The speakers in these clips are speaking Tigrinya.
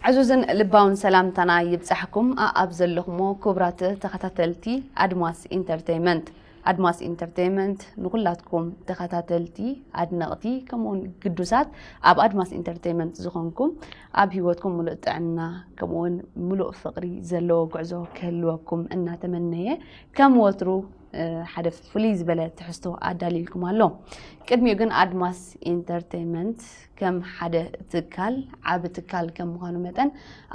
ዕዙዝን ልባውን ሰላምታና ይብጻሕኩም። ኣኣብ ዘለኹሞ ክቡራት ተኸታተልቲ ኣድማስ ኢንተርቴይመንት። ኣድማስ ኢንተርቴይመንት ንኹላትኩም ተኸታተልቲ፣ ኣድነቕቲ፣ ከምኡውን ግዱሳት ኣብ ኣድማስ ኢንተርቴይመንት ዝኾንኩም፣ ኣብ ህይወትኩም ምሉእ ጥዕና ከምኡውን ምሉእ ፍቕሪ ዘለዎ ጉዕዞ ክህልወኩም እናተመነየ፣ ከም ወትሩ ሓደ ፍልይ ዝበለ ትሕዝቶ ኣዳልይልኩም ኣሎ። ቅድሚኡ ግን ኣድማስ ኢንተርቴይመንት ከም ሓደ ትካል፣ ዓቢ ትካል ከም ምዃኑ መጠን፣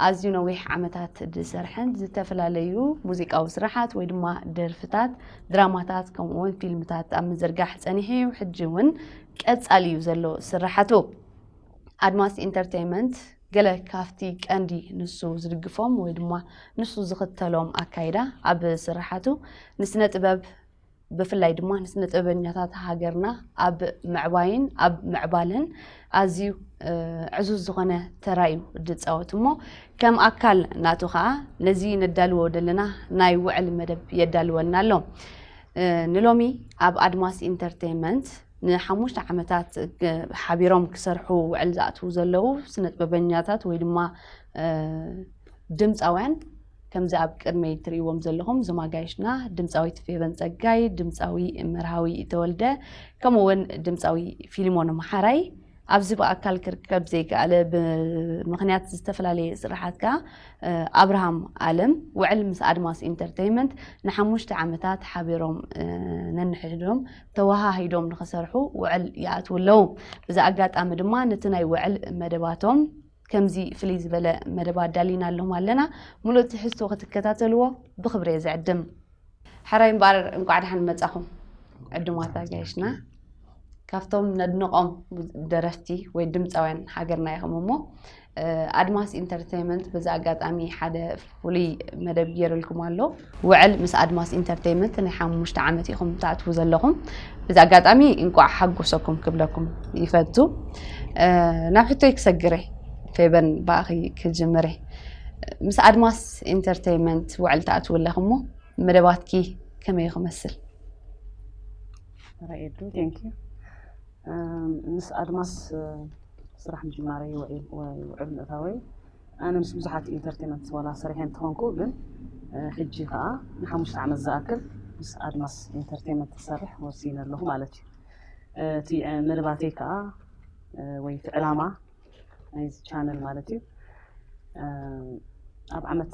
ኣዝዩ ነዊሕ ዓመታት ዝሰርሐን ዝተፈላለዩ ሙዚቃዊ ስራሓት ወይ ድማ ደርፍታት፣ ድራማታት፣ ከምኡውን ፊልምታት ኣብ ምዝርጋሕ ጸኒሑ እዩ። ሕጂ እውን ቀጻሊ እዩ ዘሎ ስራሓቱ። ኣድማስ ኢንተርቴይመንት ገለ ካብቲ ቀንዲ ንሱ ዝድግፎም ወይ ድማ ንሱ ዝኽተሎም ኣካይዳ ኣብ ስራሓቱ ንስነ ጥበብ፣ ብፍላይ ድማ ንስነ ጥበበኛታት ሃገርና ኣብ ምዕባይን ኣብ ምዕባልን ኣዝዩ ዕዙዝ ዝኾነ ተራ እዩ ዝፃወት እሞ፣ ከም ኣካል ናቱ ከዓ ነዚ ነዳልዎ ዘለና ናይ ውዕል መደብ የዳልወልና ኣሎ። ንሎሚ ኣብ ኣድማስ ኢንተርቴይመንት ንሓሙሽተ ዓመታት ሓቢሮም ክሰርሑ ውዕል ዝኣትዉ ዘለዉ ስነ ጥበበኛታት ወይ ድማ ድምፃውያን፣ ከምዚ ኣብ ቅድመይ ትርእይዎም ዘለኹም፣ ዞም ኣጋይሽና፣ ድምፃዊት ፌቨን ጸጋይ፣ ድምፃዊ መርሃዊ ተወልደ፣ ከምኡ እውን ድምፃዊ ፊሊሞን መሓራይ ኣብዚ ብኣካል ክርከብ ዘይከኣለ ብምኽንያት ዝተፈላለየ ስራሓት ከኣ ኣብርሃም ኣለም ውዕል ምስ ኣድማስ ኢንተርቴይመንት ንሓሙሽተ ዓመታት ሓቢሮም ነንሕድሕዶም ተወሃሂዶም ንኽሰርሑ ውዕል ይኣትዉ ኣለዉ። በዚ ኣጋጣሚ ድማ ነቲ ናይ ውዕል መደባቶም ከምዚ ፍልይ ዝበለ መደብ ኣዳሊናሎም ኣለና። ሙሉእ ትሕዝቶ ክትከታተልዎ ብኽብሪ እየ ዝዕድም። ሕራይ እምበኣር እንቋዕ ደሓን መጻኹም ዕዱማት ኣጋይሽና። ካብቶም ነድንቖም ደረፍቲ ወይ ድምፃውያን ሃገርና ኢኹም እሞ፣ ኣድማስ ኢንተርቴይመንት በዚ ኣጋጣሚ ሓደ ፍሉይ መደብ ገይሩልኩም ኣሎ። ውዕል ምስ ኣድማስ ኢንተርቴይመንት ናይ ሓሙሽተ ዓመት ኢኹም ትኣትዉ ዘለኹም። በዚ ኣጋጣሚ እንቋዕ ሓጎሰኩም ክብለኩም ይፈቱ። ናብ ሕቶይ ክሰግር እየ። ፌበን፣ ብኣኺ ክጅምር እየ። ምስ ኣድማስ ኢንተርቴይመንት ውዕል ትኣትዉ ኣለኹም እሞ፣ መደባትኪ ከመይ ክመስል? ራኤዱ፣ ቴንክ ዩ። ምስ ኣድማስ ስራሕ ምጅማረይ ውዕል ምእታወይ፣ ኣነ ምስ ብዙሓት ኢንተርቴይመንት ዋላ ሰሪሐ እንተኾንኩ፣ ግን ሕጂ ከዓ ንሓሙሽተ ዓመት ዝኣክል ምስ ኣድማስ ኢንተርቴይመንት ክሰርሕ ወሲነ ኣለኹ ማለት እዩ። እቲ መደባተይ ከዓ ወይ እቲ ዕላማ ናይዚ ቻነል ማለት እዩ፣ ኣብ ዓመት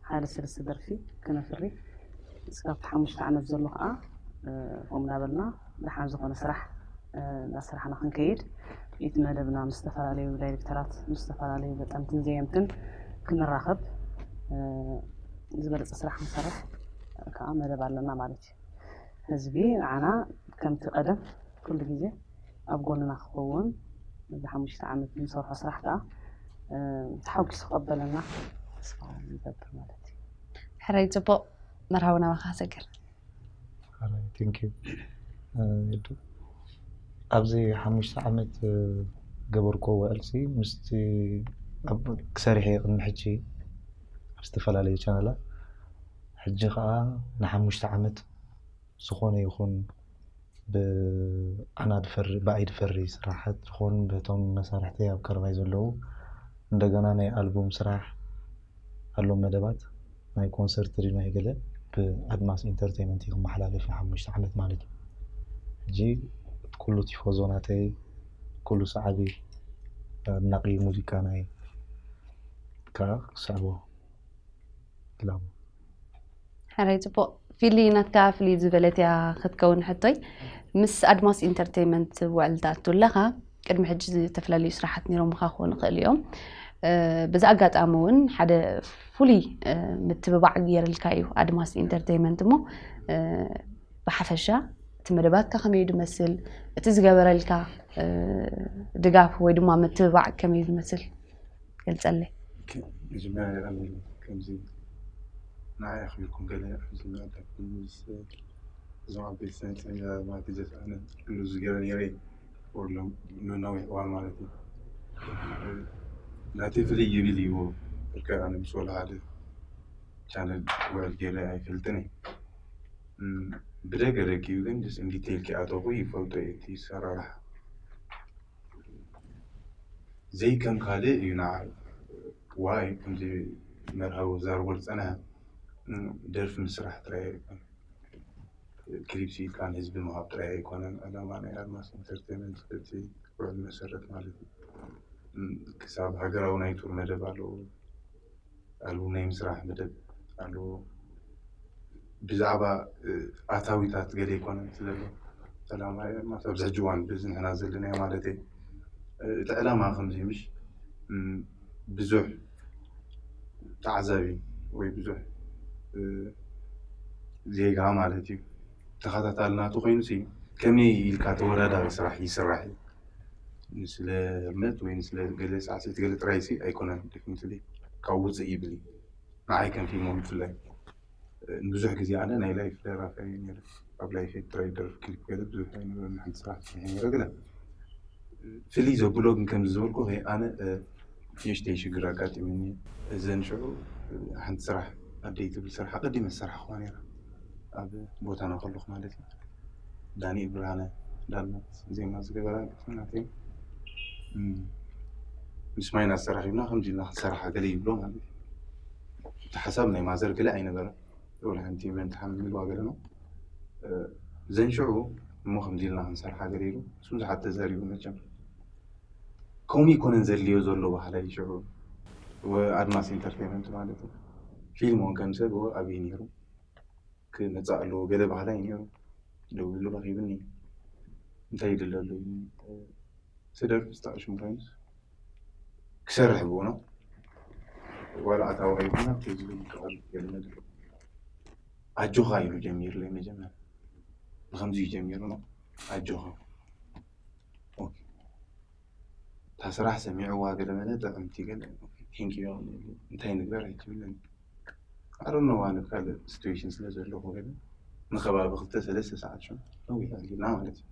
ሓደ ሰለስተ ደርፊ ክነፍሪ፣ እስካብ ሓሙሽተ ዓመት ዘሎ ከዓ ከምኡ እናበልና ደሓን ዝኾነ ስራሕ እናሰራሕና ክንከይድ፣ እቲ መደብና ምስ ዝተፈላለዩ ዳይሬክተራት፣ ምስ ዝተፈላለዩ ገጠምትን ዘየምትን ክንራኸብ፣ ዝበለፀ ስራሕ ክንሰርሕ ከዓ መደብ ኣለና ማለት እዩ። ህዝቢ ንዓና ከምቲ ቀደም ኩሉ ግዜ ኣብ ጎንና ክኸውን፣ እዚ ሓሙሽተ ዓመት ንሰርሖ ስራሕ ከዓ ተሓጒሱ ክቐበለና ተስፋ ንገብር ማለት እዩ። ሕራይ፣ ፅቡቕ። መርሃዊ፣ ናባኻ ሰግር። ቴንክ ዩ። ኣብዚ ሓሙሽተ ዓመት ገበርኮ ውዕልሲ ምስቲ ክሰሪሐ ቅድሚ ሕጂ ኣብ ዝተፈላለዩ ቻነላት፣ ሕጂ ከዓ ንሓሙሽተ ዓመት ዝኾነ ይኹን ብኣና ድፈሪ፣ ብኣይ ድፈሪ ስራሓት ዝኾን በቶም መሳርሕተይ ኣብ ቀረባይ ዘለዉ፣ እንደገና ናይ ኣልቡም ስራሕ ኣሎ፣ መደባት ናይ ኮንሰርት ድዩ ናይ ገለ ብኣድማስ ኢንተርቴይመንት እዩ ክመሓላለፍ ንሓሙሽተ ዓመት ማለት እዩ። ሕጂ ኩሉ ቲፎዞ ናተይ፣ ኩሉ ሰዓቢ ኣድናቂ ሙዚቃ ናይ ከዓ ክስዕቦ። ሕራይ፣ ፅቡቕ። ፊሊ፣ ናትካ ፍልይ ዝበለት እያ ክትከውን ሕቶይ። ምስ ኣድማስ ኢንተርቴይመንት ውዕል ትኣቱ ኣለኻ፣ ቅድሚ ሕጂ ዝተፈላለዩ ስራሓት ነይሮምኻ ክኾኑ ይኽእሉ እዮም። በዚ ኣጋጣሚ እውን ሓደ ፍሉይ ምትብባዕ ገይርልካ እዩ ኣድማስ ኢንተርቴይመንት እሞ፣ ብሓፈሻ እቲ መደባትካ ከመይ እዩ ዝመስል፣ እቲ ዝገበረልካ ድጋፍ ወይ ድማ ምትብባዕ ከመይ እዩ ዝመስል? ገልፀለይ። መጀመርያ የቐንየለይ፣ ከምዚ ንዓይ ኣኽቢርኩም ገለ ኣብዚ መዕዳኩም ምስ እዞም ዓበይቲ ስነ ጥበብ ማለት ዘፍኣነ ኩሉ ዝገበረ ነይረ ወሎም ንነዊሕ እዋን ማለት እዩ። ናተይ ፍልይ ይብል እዩ። ብርካ ኣነ ምስ ወላ ሓደ ቻነል ውዕል ገይረ ኣይፈልጥን እየ። ብደገ ደጊኡ ግን ስ እንዲቴል ኪኣተኹ ይፈልጦ እየ እቲ ሰራራሕ ዘይከም ካልእ እዩ ንዓይ። ዋይ ከምዚ መርሃዊ ዘርቦ ዝፀንሐ ደርፊ ምስራሕ ጥራይ ኣይኮን ክሊፕ ሲኢልካ ንህዝቢ ምሃብ ጥራይ ኣይኮነን ዕላማ ናይ ኣድማስ ኢንተርቴንመንት በቲ ውዕል መሰረት ማለት እዩ። ክሳብ ሃገራዊ ናይ ቱር መደብ ኣለዎ፣ ኣልቡም ናይ ምስራሕ መደብ ኣለዎ። ብዛዕባ ኣታዊታት ገለ ኣይኮነን እቲ ዘሎ ዕላማ። ኣብዚ ሕጂ እዋን ብዚ ንሕና ዘለና ማለት እዩ። እቲ ዕላማ ከምዚ ምሽ ብዙሕ ተዓዛቢ ወይ ብዙሕ ዜጋ ማለት እዩ ተኸታታሊ ናቱ ኮይኑ ሲ ከመይ ኢልካ ተወዳዳሪ ስራሕ ይስራሕ እዩ። ንስለ ህርመት ወይ ንስለ ገለ ሳዕስዒት ገለ ጥራይ ሲ ኣይኮነን። ደፊኒትሊ ካብ ውፅእ ይብል እዩ። ንዓይ ከም ፊልሞን ብፍላይ ንብዙሕ ግዜ ኣነ ናይ ላይፍ ደራፊ እየ ነይረ። ኣብ ላይፍ ጥራይ ደርፍ ክሊፕ ገለ ብዙሕ ኣይነበረኒ። ሓንቲ ስራሕ ስርሐ ነይረ ገለ ፍልይ ዘብሎ ግን ከምዚ ዝበልኩ ኣነ ንእሽተይ ሽግር ኣጋጢሙኒ። እዘን ሽዑ ሓንቲ ስራሕ ኣደይ ትብል ስራሕ ኣቀዲመ ዝሰራሕኩዋ ነይራ ኣብ ቦታና ከለኹ ማለት እዩ። ዳንኤል ብርሃነ ዳልመት ዜማ ዝገበራ ግጥምናተይ ምስ ማይናስ ተራኺብና ከምዚ ኢልና ክንሰርሓ ገለ ይብሎ ማለት እዩ። እቲ ሓሳብ ናይ ማዘር ገለ ኣይነበረ ወላ ሓንቲ መን ትሓምም ኢልዋ ገለ ነው። ዘን ሽዑ እሞ ከምዚ ኢልና ክንሰርሓ ገለ ኢሉ ምስ ብዙሓት ተዛሪቡ መቸም ከምኡ ይኮነን ዘድልዮ ዘሎ ባህላ እዩ ሽዑ ኣድማስ ኢንተርቴንመንት ማለት እዩ። ፊልም ውን ከም ሰብ ኣብይ ነይሩ ክመፅእ ኣለዎ ገለ ባህላ እዩ ነይሩ። ደው ኢሉ ረኺብኒ እንታይ ይድለ ኣሎ ስደር ስታሽ ምራይንስ ክሰርሕ ብሆኖ ዋላ ኣታዊ ኣይኮነ ዝብል ይቀበል ገለ ነገር ኣጆኻ ኢሉ ጀሚርለይ መጀመር ብከምዚ እዩ ጀሚሩ ነው ኣጆኻ እታ ስራሕ ሰሚዕዋ ገለ መለ ጥዕምቲ ገለ ቴንኪዩ እንታይ ንግበር ኣይትብልን ኣሮኖ ዋን ካልእ ሲትዌሽን ስለ ዘለኹ ገለ ንከባቢ ክልተ ሰለስተ ሰዓት ሽም ነዊሕ ኣሊና ማለት እዩ።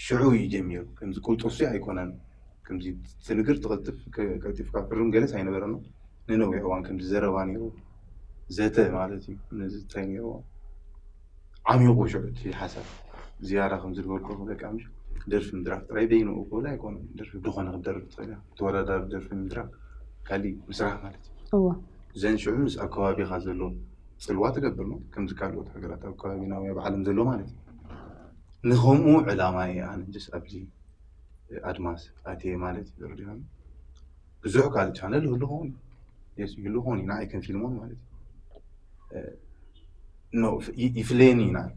ሽዑ እዩ ጀሚሩ። ከምዚ ቁልጡፍ ሲ ኣይኮነን። ከምዚ ትንግር ትቐልጥፍ ቀልጢፍካ ፍርም ገለስ ኣይነበረን። ንነዊሕ እዋን ከምዚ ዘረባ ነይሩ ዘተ ማለት እዩ። ነዚ እንታይ ነይሩ ዓሚቑ ሽዑ እቲ ሓሳብ ዝያዳ ከም ዝድበልኩ በቃ ምሽ ደርፊ ምድራፍ ጥራይ በይኑ ክብል ኣይኮነን። ደርፊ ብዝኾነ ክደርፍ ትኽእል እያ። ተወዳዳሪ ደርፊ ምድራፍ ካሊእ ምስራሕ ማለት እዩ። እወ። ዘን ሽዑ ምስ ኣከባቢኻ ዘሎ ፅልዋ ትገብር ነው። ከምዚ ካልኦት ሃገራት ኣብ ከባቢና ወይ ኣብ ዓለም ዘሎ ማለት እዩ። ንኸምኡ ዕላማ እየ ኣነ ጀስ ኣብዚ ኣድማስ ኣትየ ማለት እዩ። ተረዲእካኒ? ብዙሕ ካልእ ቻነል ይህሉ ኸውን የስ ይህሉ ኸውን እዩ ንዓይ ከም ፊልሞን ማለት እዩ። ኖ ይፍለየኒ እዩ ንዓይ።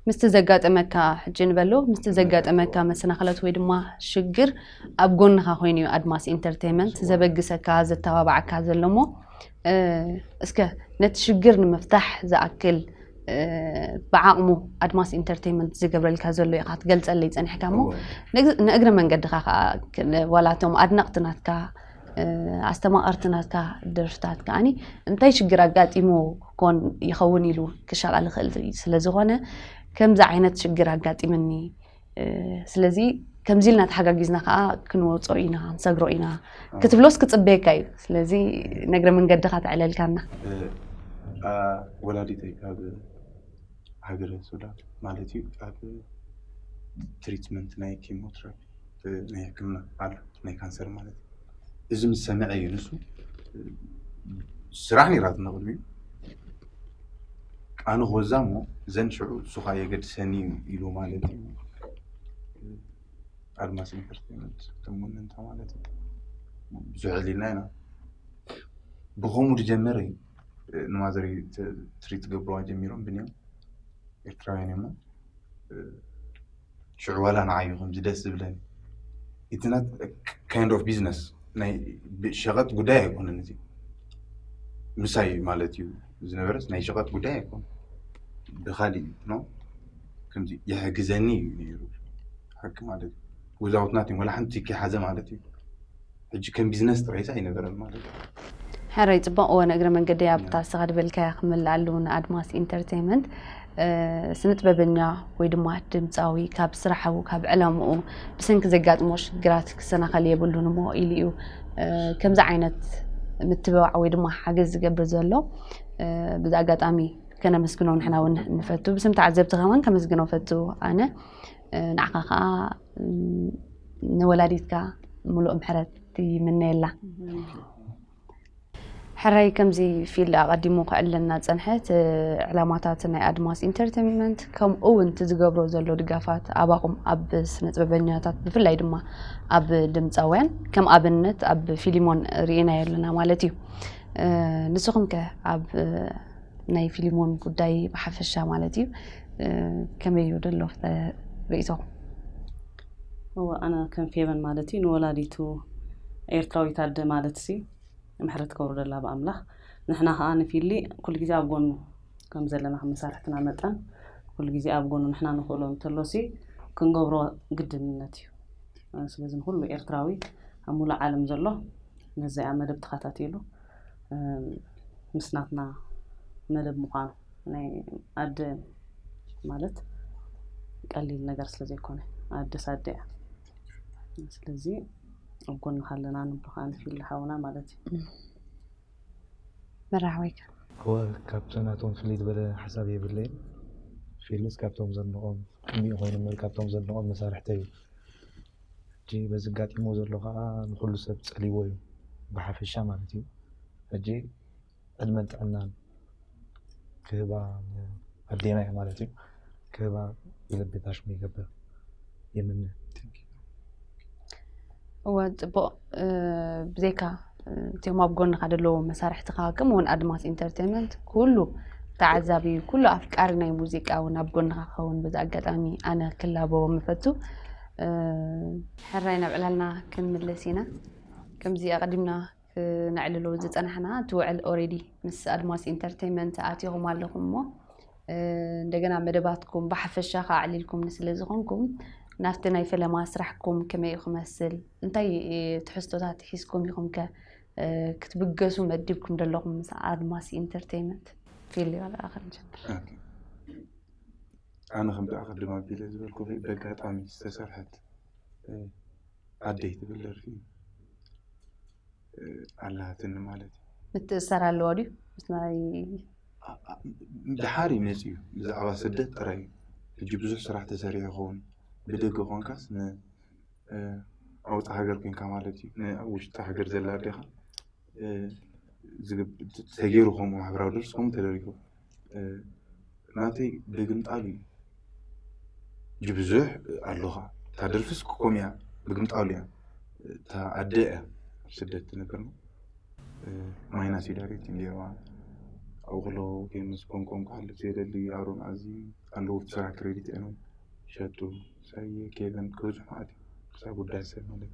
ምስቲ ዘጋጠመካ ሕጂ ንበሎ ምስቲ ዘጋጠመካ መሰናኽለት ወይ ድማ ሽግር ኣብ ጎንኻ ኮይኑ እዩ ኣድማስ ኢንተርቴንመንት ዘበግሰካ ዘተባባዓካ ዘሎ እሞ እስከ ነቲ ሽግር ንምፍታሕ ዝኣክል ብዓቕሙ ኣድማስ ኢንተርቴንመንት ዝገብረልካ ዘሎ ኢኻ ትገልፀለይ ፀኒሕካ እሞ ንእግረ መንገድኻ ከዓ ዋላቶም ኣድነቕቲ ናትካ ኣስተማቐርቲ ናትካ ደርፍታት ከዓኒ እንታይ ሽግር ኣጋጢሙ ክኮን ይኸውን ኢሉ ክሻቓል ይኽእል ስለዝኾነ ከምዚ ዓይነት ሽግር ኣጋጢምኒ ስለዚ ከምዚ ኢልና ተሓጋጊዝና ከዓ ክንወፅኦ ኢና ክንሰግሮ ኢና ክትብሎስ ክፅበየካ እዩ ስለዚ ነግረ መንገድኻ ተዕለልካና ወላዲተይ ካብ ሃገረ ሱዳን ማለት እዩ ኣብ ትሪትመንት ናይ ኪሞትራፒ ናይ ሕክምና ኣሎ ናይ ካንሰር ማለት እዩ። እዚ ምስ ሰምዐ እዩ ንሱ ስራሕ ነይራትና ቅድሚኡ ኣነ ክወዛ እሞ ዘን ሽዑ እሱኻ የገድሰኒ እዩ ኢሉ ማለት እዩ። ኣድማስ ኢንተርቴንመንት ተሞንንታ ማለት እዩ። ብዙሕ ዕሊልና ኢና ብኸምኡ ዝጀመረ እዩ ንማዘር ትሪት ገብረዋ ጀሚሮም ብንዮም ኤርትራውያን እዮም ሽዑ ዋላ ንዓዩ ከምዚ ደስ ዝብለኒ it's not kind of business ናይ ሸቐጥ ጉዳይ ኣይኮነን እዚ ምሳይ ማለት እዩ ዝነበረስ ናይ ሸቐጥ ጉዳይ ኣይኮነ ብካሊእ ነው ከምዚ ይሕግዘኒ እዩ ነይሩ ሓቂ ማለት እዩ without nothing ወላ ሓንቲ ከይሓዘ ማለት እዩ ሕጂ ከም ቢዝነስ ጥራይስ ኣይነበረን ማለት እዩ ሕራይ ፅቡቅ እወ ንእግረ መንገደይ ኣብታ ስኻ ድበልካያ ክምልኣሉ ንኣድማስ ኢንተርቴንመንት ስነ ጥበበኛ ወይ ድማ ድምፃዊ ካብ ስራሓዊ ካብ ዕላምኡ ብሰንኪ ዘጋጥሞ ሽግራት ክሰናኸል የብሉን እሞ ኢሉ እዩ ከምዚ ዓይነት ምትብባዕ ወይ ድማ ሓገዝ ዝገብር ዘሎ ብዚ ኣጋጣሚ ከነመስግኖ ንሕና እውን ንፈቱ ብስም ተዓዘብቲ ከማን ከመስግኖ ፈቱ ኣነ ንዓኻ ከዓ ንወላዲትካ ምሉእ ምሕረት ይምነየላ። ሕራይ ከምዚ ፊልድ ኣቐዲሙ ክዕልና ጸንሐት ዕላማታት ናይ ኣድማስ ኢንተርቴንመንት ከምኡ እውን እቲ ዝገብሮ ዘሎ ድጋፋት ኣባኹም ኣብ ስነ ጥበበኛታት ብፍላይ ድማ ኣብ ድምፃውያን ከም ኣብነት ኣብ ፊሊሞን ርኢናዮ ኣለና ማለት እዩ። ንስኹም ከ ኣብ ናይ ፊሊሞን ጉዳይ ብሓፈሻ ማለት እዩ ከመይ እዩ ዘሎ ርእይቶኹም? እወ ኣነ ከም ፌቨን ማለት እዩ ንወላዲቱ ኤርትራዊት ኣደ ማለት ሲ ምሕረት ከውርደላ ብኣምላኽ። ንሕና ከዓ ንፊሊ ኩሉ ግዜ ኣብ ጎኑ ከም ዘለና ከም መሳርሕትና መጠን ኩሉ ግዜ ኣብ ጎኑ ንሕና ንኽእሎ እንተሎ ሲ ክንገብሮ ግድንነት እዩ። ስለዚ ንኩሉ ኤርትራዊ ኣብ ሙሉእ ዓለም ዘሎ ነዚኣ መደብ ተኸታቲሉ ምስ ናትና መደብ ምዃኑ ናይ ኣደ ማለት ቀሊል ነገር ስለ ዘይኮነ ኣደ ሳደ እያ። ስለዚ ኣብ ጎንኻ ኣለና ንብሎ ከዓ ንፊሊ ሓውና ማለት እዩ። መራሕወይካ እወ ካብቲ ናቶም ፍልይ ዝበለ ሓሳብ የብለይን። ፊልስ ካብቶም ዘድንቖም ቅድሚኡ ኮይኑ ምር ካብቶም ዘድንቖም መሳርሕተይ እዩ። ሕጂ በዚ ኣጋጢሞ ዘሎ ከዓ ንኩሉ ሰብ ፀሊዎ እዩ ብሓፈሻ ማለት እዩ። ሕጂ ዕድመን ጥዕናን ክህባ ኣዴና እያ ማለት እዩ። ክህባ ኢለ ቤታሽሙ ይገብር ይምነ። እወ ፅቡቕ። ብዘይካ እቲኦም ኣብ ጎንኻ ዘለዉ መሳርሕትኻ ከምኡ እውን ኣድማስ ኢንተርቴንመንት ኩሉ ተዓዛቢ ኩሉ ኣፍቃሪ ናይ ሙዚቃ እውን ኣብ ጎንኻ ክኸውን በዚ ኣጋጣሚ ኣነ ክላበዎም እፈቱ። ሕራይ ናብ ዕላልና ክንምለስ ኢና። ከምዚ ኣቐዲምና ክነዕልሎ ዝፀናሕና እቲ ውዕል ኦሬዲ ምስ ኣድማስ ኢንተርቴንመንት ኣቲኹም ኣለኹም እሞ እንደገና መደባትኩም ብሓፈሻ ከኣዕሊልኩም ንስለ ዝኾንኩም ናብቲ ናይ ፈለማ ስራሕኩም ከመይ እዩ ክመስል እንታይ ትሕዝቶታት ሒዝኩም ኢኹም ከ ክትብገሱ መዲብኩም ዘለኹም ምስ ኣድማስ ኢንተርቴንመንት ፊል ይባልኣኸ ንጀምር ኣነ ከም ኣቐድም ኣቢለ ዝበልኩ በጋጣሚ ዝተሰርሐት ኣደይ ትብል ደርፊ ኣለሃትኒ ማለት እዩ። ምትእሰር ኣለዎ ድዩ? ምስ ናይ ደሓር እዩ መፅኡ ብዛዕባ ስደት ጥራይ እዩ። ሕጂ ብዙሕ ስራሕ ተሰሪሑ ይኸውን ብደገ ኮንካስ ን- ወፃ ሃገር ኮንካ ማለት እዩ። ንውሽጢ ሃገር ዘላ ኣዴኻ ተገይሩ ከምኡ ማሕበራዊ ድርስ ከምኡ ተደሪጉ ናተይ ብግምጣሉ እዩ ጅብዙሕ ኣሎኻ እታ ደርፍስ ክኮም እያ ብግምጣሉ እያ እታ ኣደ እያ ኣብ ስደት ትነብርና ማይናስ ዳይሬክቲንግ ገይርዋ ኣብኡ ከለዉ ምስ ኮንኮን ክሓልፍ ዘይደሊ ኣሮን ኣዚ ኣለዉ ብስራሕ ክሬዲት እዮም ሸቱ ሳየ ኬቨን ክብዙሕ ማለት እዩ ክሳብ ጉዳይ ሰብ ማለት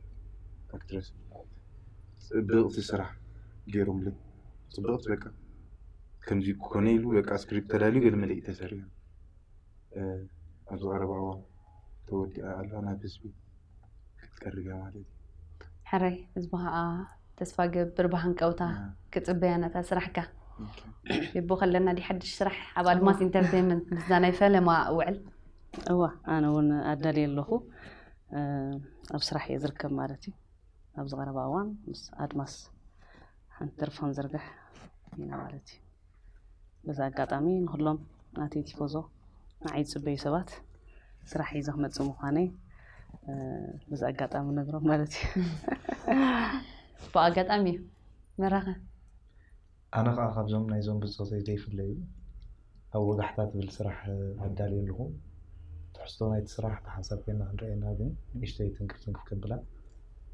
ኣክትረስ ጽብቕቲ ስራሕ ገይሮምለይ ጽብቕቲ በቃ ከምዚ ክኮነ ኢሉ በቃ ስክሪፕት ተዳልዩ ገለ መለ ተሰሪሑ ኣብዚ ቀረባ እዋን ተወዲኣ ኣላ ናብ ህዝቢ ክትቀርብ እያ ማለት እዩ ሕራይ ህዝቢ ከዓ ተስፋ ገብር ብሃንቀውታ ክፅበያ ነታ ስራሕካ ይቦ ከለና ዲ ሓድሽ ስራሕ ኣብ ኣድማስ ኢንተርቴንመንት ምስዛ ናይ ፈለማ ውዕል እዋ ኣነ እውን ኣዳልየ ኣለኹ ኣብ ስራሕ እየ ዝርከብ ማለት እዩ ኣብዚ ቀረባ እዋን ምስ ኣድማስ ሓንቲ ደርፋን ዝርግሕ ኢና ማለት እዩ በዚ ኣጋጣሚ ንኩሎም ናተይ ቲፎዞ ንዓይ ዝፅበዩ ሰባት ስራሕ ሒዘ ክመፅእ ምዃነይ በዚ ኣጋጣሚ ነግሮም ማለት እዩ ብኣጋጣሚ እዩ መራኸ ኣነ ከዓ ካብዞም ናይዞም ብፆተይ ዘይፍለዩ ኣብ ወጋሕታ ትብል ስራሕ ኣዳልየ ኣለኹ ትሕዝቶ ናይቲ ስራሕ ተሓንሳብ ኮይና ክንረአየና ግን ንእሽተይ ትንክፍ ትንክፍ ከብላ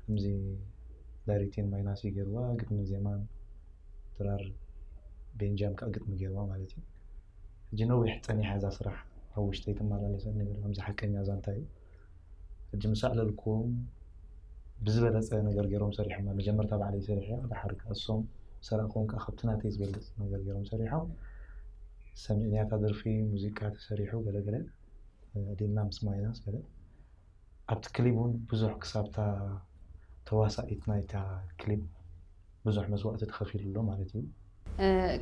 ከምዚ ዳይሬክቲን ማይናስ ገይርዋ ግጥምን ዜማን ድራር ቤንጃም ከዓ ግጥሚ ገይርዋ ማለት እዩ ሕጂ ነዊሕ ፀኒሓ እዛ ስራሕ ኣብ ውሽጠይ ትመላለሰኒ ነይሩ ከምዚ ሓቀኛ ዛንታ እዩ ሕጂ ምስ ኣዕለልኩም ብዝበለፀ ነገር ገይሮም ሰሪሖማ መጀመርታ ባዕለይ ሰሪሐ ድሓር ከዓ እሶም ሰራእኩም ከዓ ካብቲ ናተይ ዝበልፅ ነገር ገይሮም ሰሪሖም ሰሚዕንያ እታ ደርፊ ሙዚቃ ተሰሪሑ ገለገለ ዲልና ምስ ማይናስ ገለ ኣብቲ ክሊብ እውን ብዙሕ ክሳብታ ተዋሳኢት ናይታ ክሊብ ብዙሕ መስዋእቲ ተኸፊሉ ኣሎ ማለት እዩ።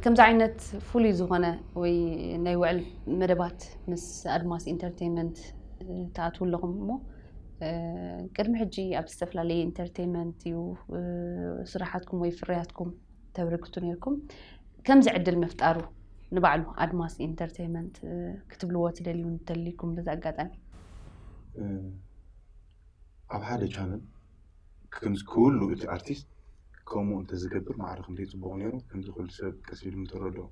ከምዚ ዓይነት ፍሉይ ዝኾነ ወይ ናይ ውዕል መደባት ምስ ኣድማስ ኢንተርቴንመንት ትኣትዉ ኣለኹም እሞ ቅድሚ ሕጂ ኣብ ዝተፈላለየ ኢንተርቴንመንት እዩ ስራሓትኩም ወይ ፍርያትኩም ተበርክቱ ነርኩም ከምዚ ዕድል ምፍጣሩ ንባዕሉ ኣድማስ ኢንተርቴንመንት ክትብልዎ ትደልዩ እንተሊኩም በዚ ኣጋጣሚ ኣብ ሓደ ቻነል ከምዚ ኩሉ እቲ ኣርቲስት ከምኡ እንተዝገብር ማዕረ ክንደይ ጽቡቕ ነይሩ። ከምዚ ኩሉ ሰብ ቀስ ኢሉ ምተረድኦ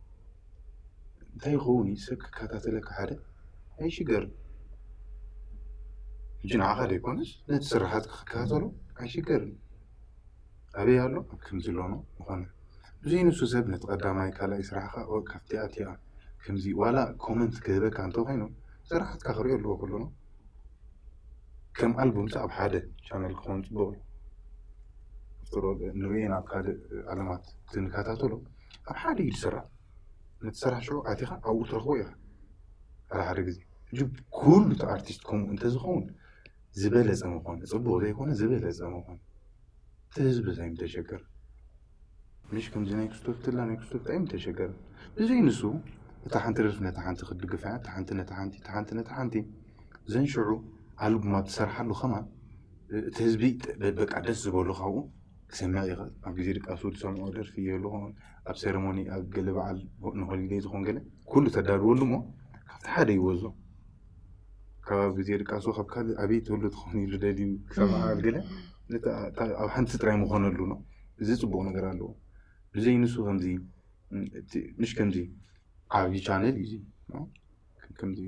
እንታይ ይኸውን እዩ? ሰብ ክከታተለካ ሓደ ኣይሽገርን። ሕጂ ንዓኻ ዘይኮነስ ነቲ ስራሓትካ ክከታተሎ ኣይሽገርን። ኣበይ ኣሎ? ኣብ ከምዚ ኣሎ ነው ዝኾነ ብዘይ ንሱ ሰብ ነቲ ቀዳማይ ካልኣይ ስራሕኻ ካብቲ ኣቲኣ ከምዚ ዋላ ኮመንት ክህበካ እንተኮይኑ ስራሓትካ ክሪኦ ኣለዎ ከሎ ነው። ከም ኣልቡም ኣብ ሓደ ቻነል ክኸውን ጽቡቕ እዩ። ንሪኦ ናብ ካልእ ዓለማት ክንከታተሎ ኣብ ሓደ እዩ ዝስራሕ። ነቲ ስራሕ ሽዑ ኣቲኻ ኣብኡ ትረኽቦ ኢኻ። ሓደ ሓደ ግዜ ሕጂ ኩሉ እቲ ኣርቲስት ከምኡ እንተዝኸውን ዝበለጸ ምኾነ፣ ጽቡቕ ዘይኮነ ዝበለጸ ምኾነ። እቲ ህዝቢ እንታይ ምተሸገር? ምሽ ከምዚ ናይ ክስቶት ትላ ናይ ክስቶት እንታይ ምተሸገር? ብዘይ ንሱ እታ ሓንቲ ደርፊ ነታ ሓንቲ ክትድግፋ እያ፣ እታ ሓንቲ ነታ ሓንቲ፣ እታ ሓንቲ ነታ ሓንቲ። ዘን ሽዑ ኣልቡማ ትሰርሓሉ ከማን እቲ ህዝቢ በቃ ደስ ዝበሉ ካብኡ ክሰምዕ ይኽእል። ኣብ ግዜ ድቃሱ ዝሰምዖ ደርፊ ይህሉ ኸውን ኣብ ሴረሞኒ ኣብ ገለ በዓል ንሆሊደይ ዝኾን ገለ ኩሉ ተዳልወሉ እሞ ካብቲ ሓደ ይወዞ። ካብ ኣብ ግዜ ድቃሱ ካብ ካልእ ኣበይ ትህሉ ትኸውን ኢሉ ደልዩ ክሰምዓ ኣብ ገለ ኣብ ሓንቲ ጥራይ ምኾነሉ ነው። እዚ ጽቡቕ ነገር ኣለዎ። ብዘይ ንሱ ከምዚ ምሽ ከምዚ ዓብዪ ቻነል እዩ ከምዚ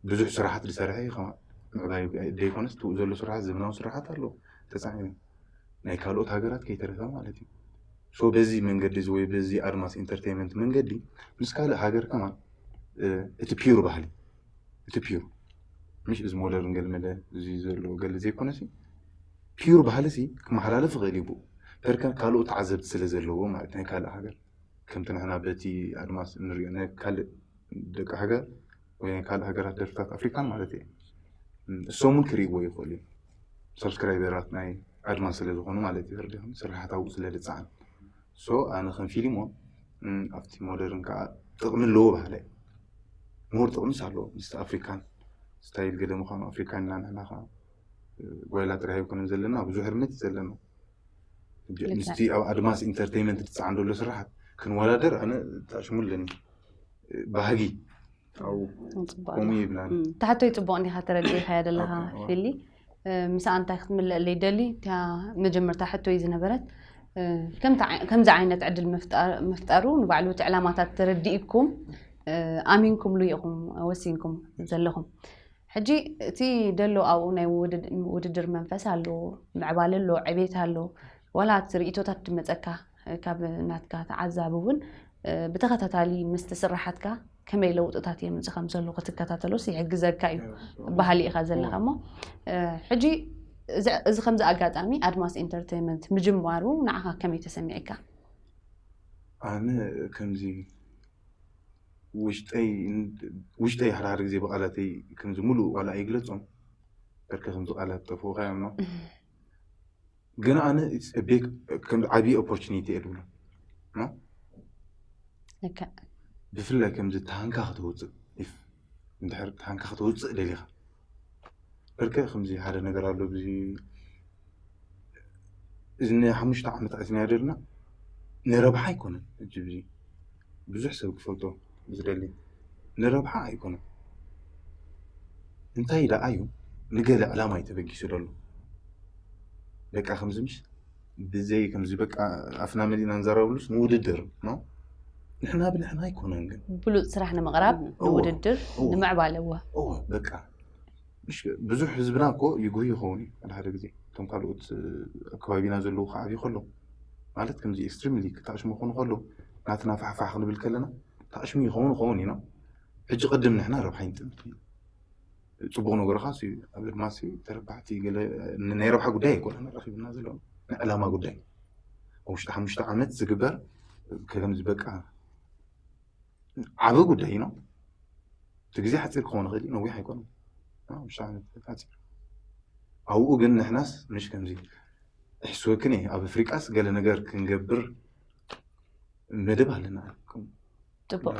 ብዙሕ ስራሓት ዝሰርሐ እዩ ምዕባይ ዘይኮነስ ትኡ ዘሎ ስራሓት ዘመናዊ ስራሓት ኣለዎ ተፃዒኑ ናይ ካልኦት ሃገራት ከይተረፈ ማለት እዩ። ሶ በዚ መንገዲ እዚ ወይ በዚ ኣድማስ ኢንተርቴንመንት መንገዲ ምስ ካልእ ሃገር ከማን እቲ ፒዩር ባህሊ እቲ ፒዩር ምሽ እዚ ሞደርን ገልመለ እዚ ዘለዎ ገለ ዘይኮነሲ ፒዩር ባህሊ ሲ ክመሓላለፍ ይኽእል እዩ። ብኡ በርከ ካልኦት ተዓዘብቲ ስለ ዘለዎ ማለት ናይ ካልእ ሃገር ከምቲ ንሕና በቲ ኣድማስ እንሪኦ ናይ ካልእ ደቂ ሃገር ወይ ናይ ካልእ ሃገራት ደርፍታት ኣፍሪካን ማለት እየ እሶም እውን ክርእይዎ ይኽእሉ እዮም። ሰብስክራይበራት ናይ ኣድማስ ስለ ዝኾኑ ማለት እዩ። ተረዲኹም ስራሕታዊ ስለ ዝፀዓን ሶ ኣነ ከም ፊልም እውን ኣብቲ ሞደርን ከዓ ጥቕሚ ኣለዎ ባህለ ሞር ጥቕሚስ ኣለዎ ምስቲ ኣፍሪካን ስታይል ገለ ምዃኑ ኣፍሪካን ኢና ንሕና ከዓ ጓይላ ጥራይ ኣይኮነን ዘለና ብዙሕ ርመት እዩ ዘለና። ምስቲ ኣብ ኣድማስ ኢንተርቴይመንት ዝፀዓን ዘሎ ስራሓት ክንወዳደር ኣነ ተኣሽሙ ኣለኒ ባህጊ ከምኡ ይብላኒ። ታሕቶይ ፅቡቕ እንዲኻ ተረዲእኻያ ዘለኻ ፊሊ ምሳኣ እንታይ ክትምለአለይ ደሊ እቲያ መጀመርታ ሕቶይ ዝነበረት ከምዚ ዓይነት ዕድል ምፍጣሩ ንባዕሉ እቲ ዕላማታት ተረዲእኩም ኣሚንኩምሉ ኢኹም ወሲንኩም ዘለኹም። ሕጂ እቲ ደሎ ኣብኡ ናይ ውድድር መንፈስ ኣሎ፣ ምዕባለ ኣሎ፣ ዕቤት ኣሎ። ዋላ እቲ ርእቶታት ድመፀካ ካብ ናትካ ተዓዛቢ እውን ብተኸታታሊ ምስቲ ስራሓትካ ከመይ ለውጥታት የምፅእ ከም ዘሎ ክትከታተሎስ ይሕግዘካ እዩ ባህሊ ኢኻ ዘለኻ እሞ ሕጂ እዚ ከምዚ ኣጋጣሚ ኣድማስ ኢንተርቴንመንት ምጅማሩ ንዓኻ ከመይ ተሰሚዕካ? ኣነ ከምዚ ውሽጠይ ውሽጠይ ሓደ ሓደ ግዜ ብቃላተይ ከምዚ ሙሉእ ዋላ ኣይግለፆም በርከ ከምዚ ቃላት ጠፍኡካ እዮም ግን ኣነ ቤክ ከም ዓብዪ ኦፖርቹኒቲ እየ ዝብሎ ብፍላይ ከምዚ ታንካ ከተውፅእ እንድሕር ታንካ ከተውፅእ ደሊኻ በርከ ከምዚ ሓደ ነገር ኣሎ ብዚ እዚ ናይ ሓሙሽተ ዓመት ኣትና ደልና ንረብሓ ኣይኮነን ሕጂ ብዙ ብዙሕ ሰብ ክፈልጦ ዝደሊ ንረብሓ ኣይኮነን እንታይ ደኣ እዩ ንገለ ዕላማ እዩ ተበጊሱ ዘሎ በቃ ከምዚ ምሽ ብዘይ ከምዚ በቃ ኣፍና መሊእና ንዘረብሉስ ንውድድር ነው ንሕና ብንሕና ኣይኮነን ግን ብሉፅ ስራሕ ንምቕራብ ንውድድር ንምዕባለ እወ በቃ ብዙሕ ህዝብና እኮ ይጉህ ይኸውን እዩ ሓደ ሓደ ግዜ እቶም ካልኦት ኣብ ከባቢና ዘለዉ ክዓብዩ ከሎ ማለት ከምዚ ኤክስትሪምሊ ክተኣሽሙ ክኾኑ ከሎ ናትና ፋሕፋሕ ክንብል ከለና ተኣሽሙ ይኸውን ይኸውን ኢና ሕጂ ቅድም ንሕና ረብሓ ይንጥምት ጽቡቕ ነገርኻ ኣብ ድማ ተረባሕቲ ናይ ረብሓ ጉዳይ ኣይኮነ ረኺብና ዘሎ ናይ ዕላማ ጉዳይ ኣብ ውሽጢ ሓሙሽተ ዓመት ዝግበር ከምዚ በቃ ዓቢ ጉዳይ ነው እቲ ግዜ ሓፂር ክኾን ይኽእል ነዊሕ ኣይኮነ ሓፂር ኣብኡ ግን ንሕናስ ምሽ ከምዚ እሕስወክን እየ ኣብ ኣፍሪቃስ ገለ ነገር ክንገብር መደብ ኣለና ጽቡቅ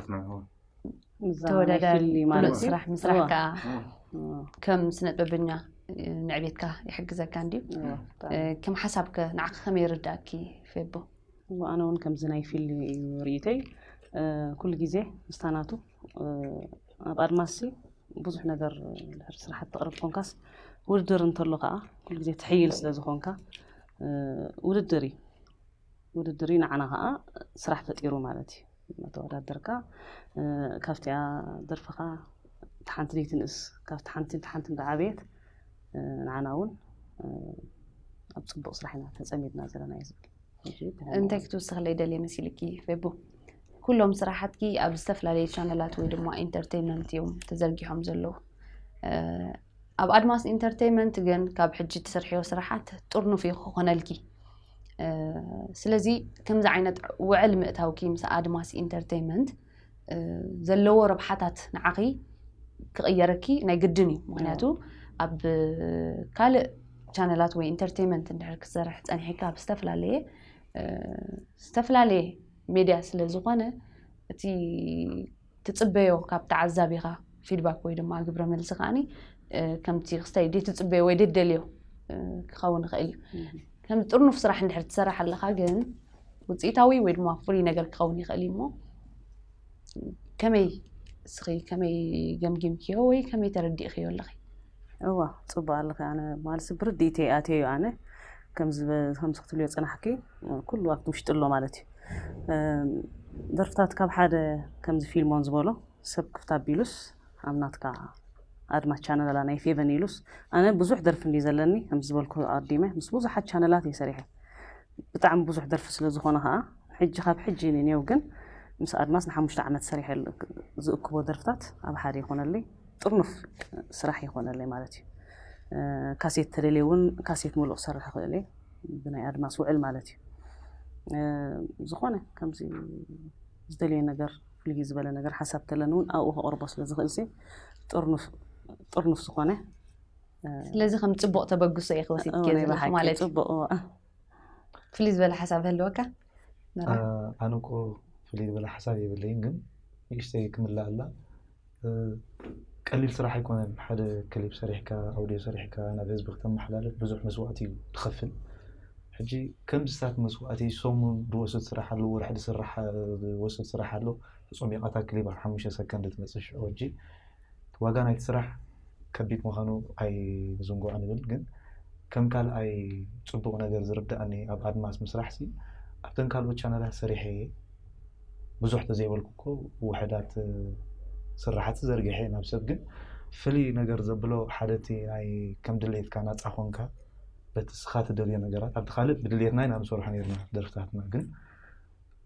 ተወዳዳሪ ብሉፅ ስራሕ ምስራሕ ከዓ ከም ስነ ጥበበኛ ንዕቤትካ ይሕግዘካ እንድዩ ከም ሓሳብከ ንዓካ ከመይ ይርዳእኪ ፌቦ ኣነ እውን ከምዚ ናይ ፊልም እዩ ርእይተይ ኩሉ ግዜ ምስታናቱ ኣብ ኣድማሲ ብዙሕ ነገር ድሕሪ ስራሓት ተቕርብ ኮንካስ ውድድር እንተሎ ከዓ ኩሉ ግዜ ትሕይል ስለ ዝኾንካ ውድድር እዩ። ውድድር እዩ ንዓና ከዓ ስራሕ ፈጢሩ ማለት እዩ። መተወዳደርካ ካብቲኣ ደርፍኻ ሓንቲ ደይትንእስ ካብቲ ሓንቲ ሓንቲ እንዳዓበየት ንዓና እውን ኣብ ፅቡቅ ስራሕ ኢና ተፀሚድና ዘለና እዩ ዝብል። እንታይ ክትውስኽለይ ደልየ መሲልኪ? ፌቡ፣ ኩሎም ስራሓትኪ ኣብ ዝተፈላለዩ ቻነላት ወይ ድማ ኢንተርቴይንመንት እዮም ተዘርጊሖም ዘለዉ። ኣብ ኣድማስ ኢንተርቴይንመንት ግን ካብ ሕጂ ትሰርሕዮ ስራሓት ጥርኑፍ እዩ ክኾነልኪ። ስለዚ ከምዚ ዓይነት ውዕል ምእታውኪ ምስ ኣድማስ ኢንተርቴይንመንት ዘለዎ ረብሓታት ንዓኺ ክቕየረኪ ናይ ግድን እዩ። ምክንያቱ ኣብ ካልእ ቻነላት ወይ ኢንተርቴይንመንት እንድሕር ክትሰርሕ ፀኒሕካ ኣብ ዝተፈላለየ ዝተፈላለየ ሜድያ ስለ ዝኾነ እቲ ትፅበዮ ካብ ተዓዛቢኻ ፊድባክ ወይ ድማ ግብረ መልሲ ከዓኒ ከምቲ ክስታይ ደይ ትፅበዮ ወይ ደደልዮ ክኸውን ይኽእል እዩ። ከም ጥርኑፍ ስራሕ እንድሕር ትሰርሕ ኣለኻ ግን ውፅኢታዊ ወይ ድማ ፍሉይ ነገር ክኸውን ይኽእል እዩ እሞ ከመይ እስኺ ከመይ ገምጊምክዮ ወይ ከመይ ተረዲእክዮ ኣለኺ? እዋ ፅቡቅ ኣለኺ። ኣነ ማለት ብርድኢተይ ኣትየዮ ኣነ ከምዚ ከምዚ ክትብልዮ ፅናሕኪ ኩሉ ኣብቲ ውሽጢ ኣሎ ማለት እዩ። ደርፍታት ካብ ሓደ ከምዚ ፊልሞን ዝበሎ ሰብ ክፍት ኣቢሉስ ኣብ ናትካ ኣድማስ ቻነል ኣላ ናይ ፌቨን ኢሉስ ኣነ ብዙሕ ደርፊ እንዲ ዘለኒ ከም ዝበልኩ ኣዲመ ምስ ብዙሓት ቻነላት እየ ሰሪሐ። ብጣዕሚ ብዙሕ ደርፊ ስለ ዝኾነ ከዓ ሕጂ ካብ ሕጂ ንኔው ግን ምስ ኣድማስ ንሓሙሽተ ዓመት ሰሪሐ ዝእክቦ ደርፍታት ኣብ ሓደ ይኾነለይ ጥርኑፍ ስራሕ ይኾነለይ ማለት እዩ። ካሴት ተደልየ እውን ካሴት ሙሉእ ክሰርሕ ይኽእል እየ ብናይ ኣድማስ ውዕል ማለት እዩ። ዝኾነ ከምዚ ዝደልየ ነገር ፍልይ ዝበለ ነገር ሓሳብ ተለኒ እውን ኣብኡ ከቕርቦ ስለ ዝኽእል ሲ ጥርኑፍ ዝኾነ ስለዚ ከም ፅቡቅ ተበግሶ እየ ክወሲድክዮ ዘለኹ ማለት እዩ። ፅቡቅ ፍልይ ዝበለ ሓሳብ ህልወካ? ኣነ እኮ ፍልይ ዝበለ ሓሳብ የብለይን ግን ንእሽተይ ክምልኣላ ቀሊል ስራሕ ኣይኮነን። ሓደ ክሊፕ ሰሪሕካ ኣውድዮ ሰሪሕካ ናብ ህዝቢ ክተመሓላልፍ ብዙሕ መስዋእቲ እዩ ትኸፍል። ሕጂ ከምዚታት መስዋእቲ ሰሙን ዝወስድ ስራሕ ኣሎ፣ ወርሒ ዝስራሕ ዝወስድ ስራሕ ኣሎ። ተፀሚቓታ ክሊፕ ኣብ ሓሙሽተ ሰከንድ ትመፅእ ሽዑ ሕጂ ዋጋ ናይቲ ስራሕ ከቢድ ምዃኑ ኣይንዝንግዖ ንብል ግን ከም ካልኣይ ፅቡቕ ነገር ዝርድኣኒ ኣብ ኣድማስ ምስራሕ ሲ ኣብተን ካልኦት ቻነላት ሰሪሐ እየ ብዙሕ ተዘይበልኩ እኮ ውሕዳት ስራሓት ዘርጊሐ ናብ ሰብ ግን ፍልይ ነገር ዘብሎ ሓደ እቲ ናይ ከም ድሌትካ ናፃ ኮንካ በቲ ስኻ ትደልዮ ነገራት ኣብቲ ካልእ ብድሌትና ኢና ንሰርሖ ነርና ደርፍታትና ግን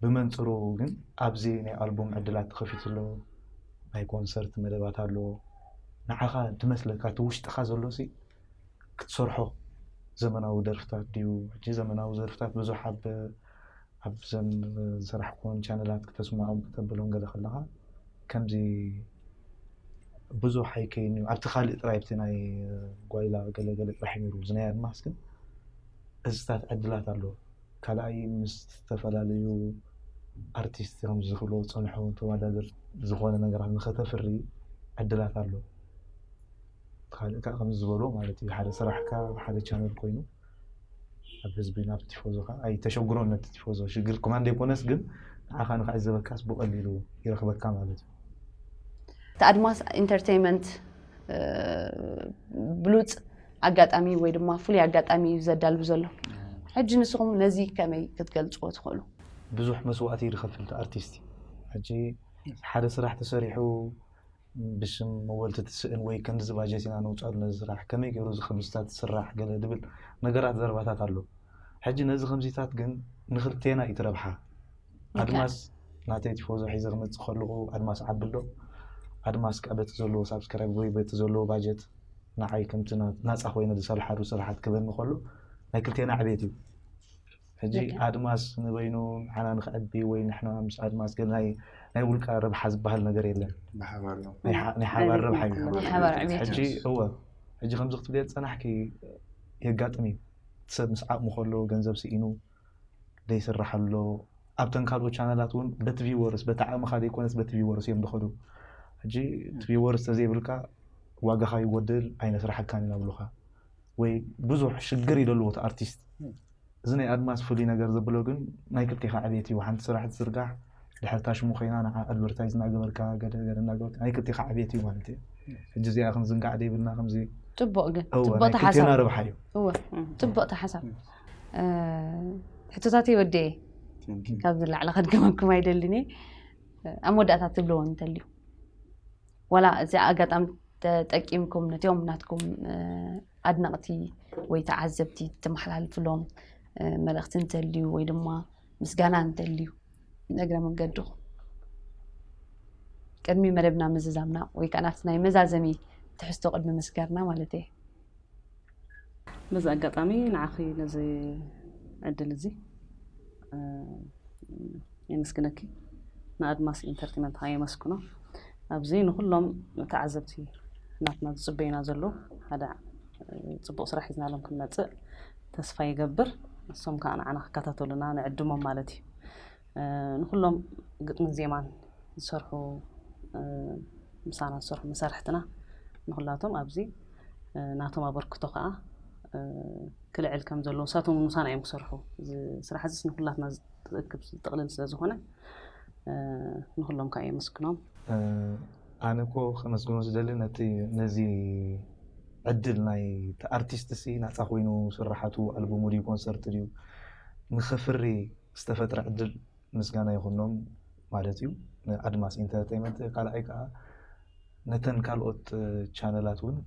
ብመንፅሩ ግን ኣብዚ ናይ ኣልቡም ዕድላት ተኸፊቱ ኣሎ ናይ ኮንሰርት መደባት ኣሎ ንዓኻ ድመስለካ እቲ ውሽጥኻ ዘሎ ሲ ክትሰርሖ ዘመናዊ ደርፍታት ድዩ ሕጂ ዘመናዊ ደርፍታት ብዙሕ ኣብ ኣብዘን ዝሰራሕኩን ቻነላት ክተስምዖም ክተብሎም ገለ ከለኻ ከምዚ ብዙሕ ኣይከይን እዩ ኣብቲ ካልእ ጥራይ ኣብቲ ናይ ጓይላ ገለገለ ጥራሕ ነይሩ እዚ ናይ ኣድማስ ግን እዚታት ዕድላት ኣሎ ካልኣይ ምስ ዝተፈላለዩ ኣርቲስት ከም ዝኽብሎ ዝፀንሑ ተወዳደር ዝኾነ ነገራት ንኸተፍሪ ዕድላት ኣሎ ካልእ ከዓ ከምዚ ዝበሎ ማለት እዩ ሓደ ስራሕካ ሓደ ቻነል ኮይኑ ኣብ ህዝቢ ናብ ቲፎዞ ከዓ ኣይተሸግሮን ነቲ ቲፎዞ ሽግር ኮማን ዘይኮነስ ግን ንዓኻ ንክዕዘበካስ ብቀሊሉ ይረክበካ ማለት እዩ እቲ ኣድማስ ኢንተርቴይንመንት ብሉፅ ኣጋጣሚ ወይ ድማ ፍሉይ ኣጋጣሚ እዩ ዘዳልቡ ዘሎ ሕጂ ንስኹም ነዚ ከመይ ክትገልፅዎ ትኽእሉ ብዙሕ መስዋእቲ እዩ ዝኸፍል ኣርቲስት ሕጂ ሓደ ስራሕ ተሰሪሑ ብሽም መወልቲ ትስእን ወይ ክንድዚ ባጀት ኢና ነውፅኣሉ ነዚ ስራሕ ከመይ ገይሩ እዚ ከምዝታት ትስራሕ ገለ ድብል ነገራት ዘረባታት ኣሎ ሕጂ ነዚ ከምዚታት ግን ንክልቴና እዩ ትረብሓ ኣድማስ ናተይ ቲፎዞ ሒዘ ክመፅእ ከለኹ ኣድማስ ዓቢ ኣሎ ኣድማስ ከዓ በቲ ዘለዎ ሳብስክራይብ ወይ በቲ ዘለዎ ባጀት ንዓይ ከምቲ ናፃ ኮይነ ዝሰርሓሉ ስራሓት ክበኒ ከሎ ናይ ክልቴና ዕቤት እዩ ሕጂ ኣድማስ ንበይኑ ንዓና ንክዕቢ ወይ ንሕና ምስ ኣድማስ ገለ ናይ ናይ ውልቀ ረብሓ ዝበሃል ነገር የለን ናይ ሓባር ረብሓ እዩ ሕጂ እወ ሕጂ ከምዚ ክትብልየ ዝፀናሕኪ የጋጥም እዩ ሰብ ምስ ዓቕሙ ከሎ ገንዘብ ስኢኑ ዘይስራሕ ኣሎ ኣብተን ካልኦት ቻነላት እውን በቲ ቪወርስ በቲ ዓቕምኻ ዘይኮነስ በቲ ቪወርስ እዮም ዝኸዱ ሕጂ እቲ ቪወርስ ተዘይብልካ ዋጋኻ ይጎድል ኣይነስራሓካን ኢና ብሉኻ ወይ ብዙሕ ሽግር ይደልዎ እቲ ኣርቲስት እዚ ናይ ኣድማስ ፍሉይ ነገር ዘብሎ ግን ናይ ክልቴኻ ዕቤት እዩ ሓንቲ ስራሕ ትዝርጋሕ ድሕርታ ሽሙ ኮይና ንዓ ኣድቨርታይዝ እናገበርካ ገለ ገለ እናገበርካ ናይ ክልቴኻ ዕቤት እዩ ማለት እዩ ሕጂ እዚኣ ክንዝንጋዕ ደይብልና ከምዚ ጽቡቕ ግን እወ ጽቡቕ ናይ ክልቴና ተሓሳብ ረብሓ እዩ። እወ ጽቡቕ ተሓሳብ። ሕቶታተይ ወዲኤ ካብዚ ላዕሊ ከድገመኩም ኣይደልን እየ። ኣብ መወዳእታ ትብልዎ እንተልዩ ዋላ እዚ ኣጋጣሚ ተጠቂምኩም ነቲኦም ናትኩም ኣድነቕቲ ወይ ተዓዘብቲ ተመሓላልፍሎም መልእኽቲ እንተልዩ ወይ ድማ ምስጋና እንተልዩ ንእግረ መንገድኹም ቅድሚ መደብና ምዝዛምና ወይ ከዓ ናብቲ ናይ መዛዘሚ ትሕዝቶ ቅድሚ ምስጋርና ማለት እየ። በዚ ኣጋጣሚ ንዓኺ ነዚ ዕድል እዚ የመስግነኪ። ንኣድማስ ኢንተርቴመንት ከዓ የመስግኖ። ኣብዚ ንኩሎም ተዓዘብቲ ናትና ዝፅበዩና ዘለዉ ሓደ ፅቡቕ ስራሕ ሒዝናሎም ክንመፅእ ተስፋ ይገብር። ንሶም ከዓ ንዓና ክከታተሉና ንዕድሞም ማለት እዩ። ንኩሎም ግጥምን ዜማን ዝሰርሑ ምሳና ዝሰርሑ መሳርሕትና ንኩላቶም ኣብዚ ናቶም ኣበርክቶ ከዓ ክልዕል ከም ዘለዎ ንሳቶም ምሳና እዮም ክሰርሑ። እዚ ስራሕ እዚ ንኩላትና ዝእክብ ዝጥቕልል ስለ ዝኾነ ንኩሎም ከዓ የመስግኖም። ኣነ እኮ ከመስግኖ ዝደሊ ነቲ ነዚ ዕድል ናይ ኣርቲስት ሲ ናፃ ኮይኑ ስራሓቱ ኣልቡሙ ድዩ ኮንሰርት ድዩ ንኸፍሪ ዝተፈጥረ ዕድል ምስጋና ይኹኖም ማለት እዩ ንኣድማስ ኢንተርቴይመንት። ካልኣይ ከዓ ነተን ካልኦት ቻነላት እውን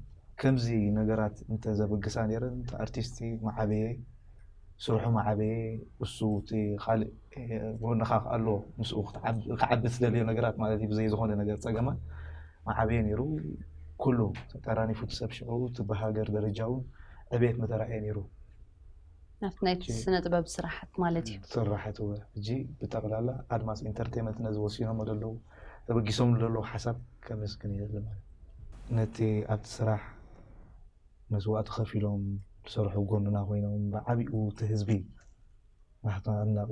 ከምዚ ነገራት እንተዘበግሳ ነይረን እቲ ኣርቲስቲ መዓበየ ስርሑ መዓበየ እሱ እቲ ካልእ ጎንኻ ኣሎ ምስኡ ክዓቢ ዝደልዮ ነገራት ማለት እዩ ብዘይ ዝኾነ ነገር ፀገማት መዓበየ ነይሩ። ኩሉ ተጠራኒፉ እቲ ሰብ ሽዑ እቲ ብሃገር ደረጃ እውን ዕቤት ምተራእየ ነይሩ። ናብቲ ናይ ስነ ጥበብ ስራሓት ማለት እዩ። ስራሓት እወ ሕጂ ብጠቕላላ ኣድማስ ኢንተርቴመንት ነዚ ወሲኖሞ ዘለዉ ተበጊሶም ዘለዉ ሓሳብ ከመስግን ይደሊ ማለት ነቲ ኣብቲ ስራሕ መስዋእቲ ከፊሎም ዝሰርሑ ጎንና ኮይኖም ብዓቢኡ እቲ ህዝቢ ናህትና ኣድናቂ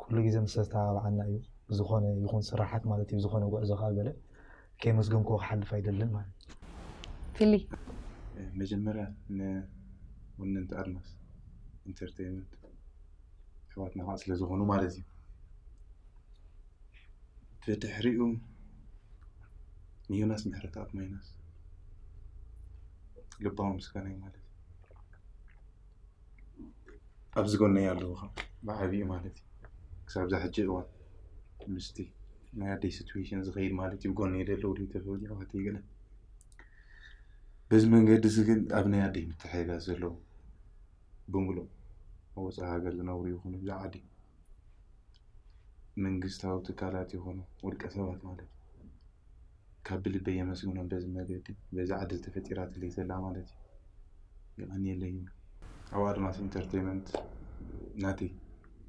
ኩሉ ግዜ ምስ ዝተባብዓና እዩ ብዝኾነ ይኹን ስራሓት ማለት እዩ ብዝኾነ ጉዕዞ ከዓ ገለ ከየመስገንክዎ ክሓልፍ ኣይደልን ማለት እዩ። ፊሊ መጀመርያ ንወነንቲ ኣድማስ ኢንተርቴይመንት ኣሕዋትና ከዓ ስለዝኾኑ ማለት እዩ። ብድሕሪኡ ንዮናስ ምሕረተኣብ ማይናስ ልባዊ ምስጋናይ ማለት እዩ። ኣብዚ ጎነይ ኣለዉ ከዓ ብዓብዩ ማለት እዩ። ክሳብ እዛ ሕጂ እዋን ምስቲ ናይ ኣደይ ሲትዌሽን ዝኸይድ ማለት እዩ። ብጎነይ ዘለዉ ደይ ተፈውዲ ኣሕዋተይ ገለ በዚ መንገዲ እዚ ግን ኣብ ናይ ኣደይ ምትሕግጋዝ ዘለዉ ብምሉእ ኣብ ወፃኢ ሃገር ዝነብሩ ይኹኑ ብዛ ዓዲ መንግስታዊ ትካላት ይኹኑ ውልቀ ሰባት ማለት እዩ ካብ ብልበይ የመስግኖም በዚ መገዲ በዚ ዓዲ ዝተፈጢራትለይ ዘላ ማለት እዩ። የቐንየለይ ይብል። ኣብ ኣድማስ ኢንተርቴይመንት ናተይ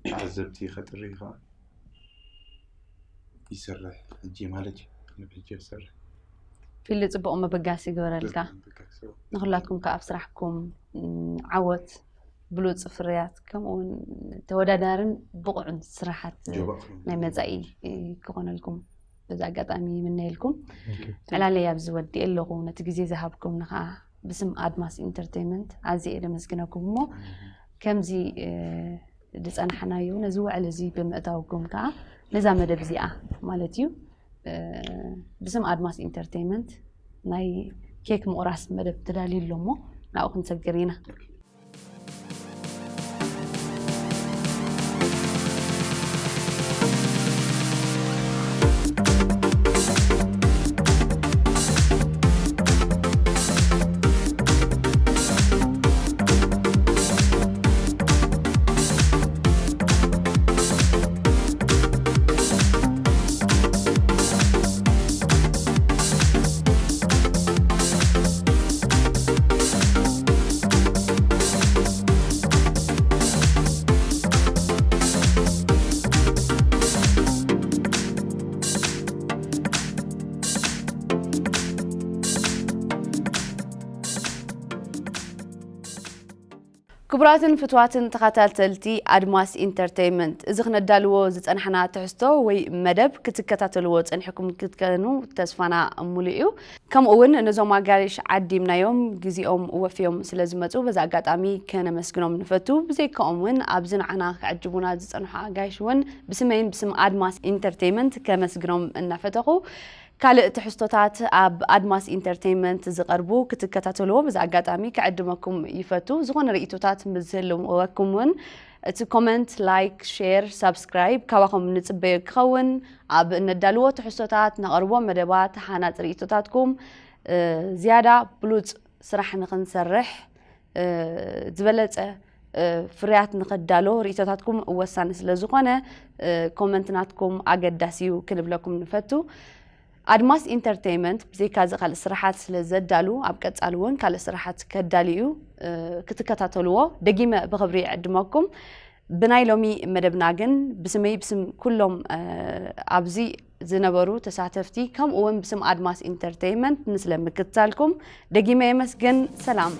ተዓዘብቲ ከጥሪ ከዓ ይሰርሕ ሕጂ ማለት እዩ። ንብ ሕጂ ይሰርሕ። ፊሊ ፅቡቕ ምብጋስ ይግበረልካ። ንኩላትኩም ከዓ ኣብ ስራሕኩም ዓወት ብሉፅ ፍርያት ከምኡ እውን ተወዳዳርን ብቑዕን ስራሓት ናይ መፃኢ ክኾነልኩም በዚ ኣጋጣሚ ይምነየልኩም። ዕላለይ ኣብዚ ወዲእ ኣለኹ ነቲ ግዜ ዝሃብኩም ንኸዓ ብስም ኣድማስ ኢንተርቴይመንት ኣዝየ እየ ደመስግነኩም እሞ ከምዚ ዝፀናሕናዮ ነዚ ውዕል እዚ ብምእታውኩም ከዓ ነዛ መደብ እዚኣ ማለት እዩ ብስም ኣድማስ ኢንተርቴይመንት ናይ ኬክ ምቑራስ መደብ ተዳልዩ ኣሎ እሞ ናብኡ ክንሰግር ኢና። ክቡራትን ፍትዋትን ተኸታተልቲ ኣድማስ ኢንተርተይመንት፣ እዚ ክነዳልዎ ዝጸናሕና ትሕዝቶ ወይ መደብ ክትከታተልዎ ጸኒሕኩም ክትከኑ ተስፋና ሙሉእ እዩ። ከምኡ እውን ነዞም ኣጋይሽ ዓዲምናዮም ግዜኦም ወፍዮም ስለ ዝመጹ በዚ ኣጋጣሚ ከነመስግኖም ንፈቱ። ብዘይካኦም እውን ኣብዚ ንዓና ክዕጅቡና ዝጸንሑ ኣጋይሽ እውን ብስመይን ብስም ኣድማስ ኢንተርተይመንት ከመስግኖም እናፈተኹ ካልእ ትሕዝቶታት ኣብ ኣድማስ ኢንተርቴይንመንት ዝቐርቡ ክትከታተልዎ ብዚ ኣጋጣሚ ክዕድመኩም ይፈቱ። ዝኾነ ርእይቶታት ምስ ዝህልወኩም እውን እቲ ኮመንት፣ ላይክ፣ ሼር፣ ሳብስክራይብ ካባኹም ንጽበዮ ክኸውን። ኣብ እነዳልዎ ትሕዝቶታት፣ ነቕርቦ መደባት፣ ሃናጺ ርእይቶታትኩም ዝያዳ ብሉጽ ስራሕ ንኽንሰርሕ፣ ዝበለጸ ፍርያት ንኸዳሎ ርእይቶታትኩም ወሳኒ ስለ ዝኾነ፣ ኮመንት ናትኩም ኣገዳሲ እዩ ክንብለኩም ንፈቱ። ኣድማስ ኢንተርቴይንመንት ብዘይካ እዚ ካልእ ስራሓት ስለ ዘዳሉ፣ ኣብ ቀጻሊ እውን ካልእ ስራሓት ከዳሊ እዩ። ክትከታተልዎ ደጊመ ብኽብሪ ይዕድመኩም። ብናይ ሎሚ መደብና ግን ብስመይ ብስም ኩሎም ኣብዚ ዝነበሩ ተሳተፍቲ ከምኡ እውን ብስም ኣድማስ ኢንተርቴይንመንት ንስለ ምክትታልኩም ደጊመ የመስግን። ሰላም።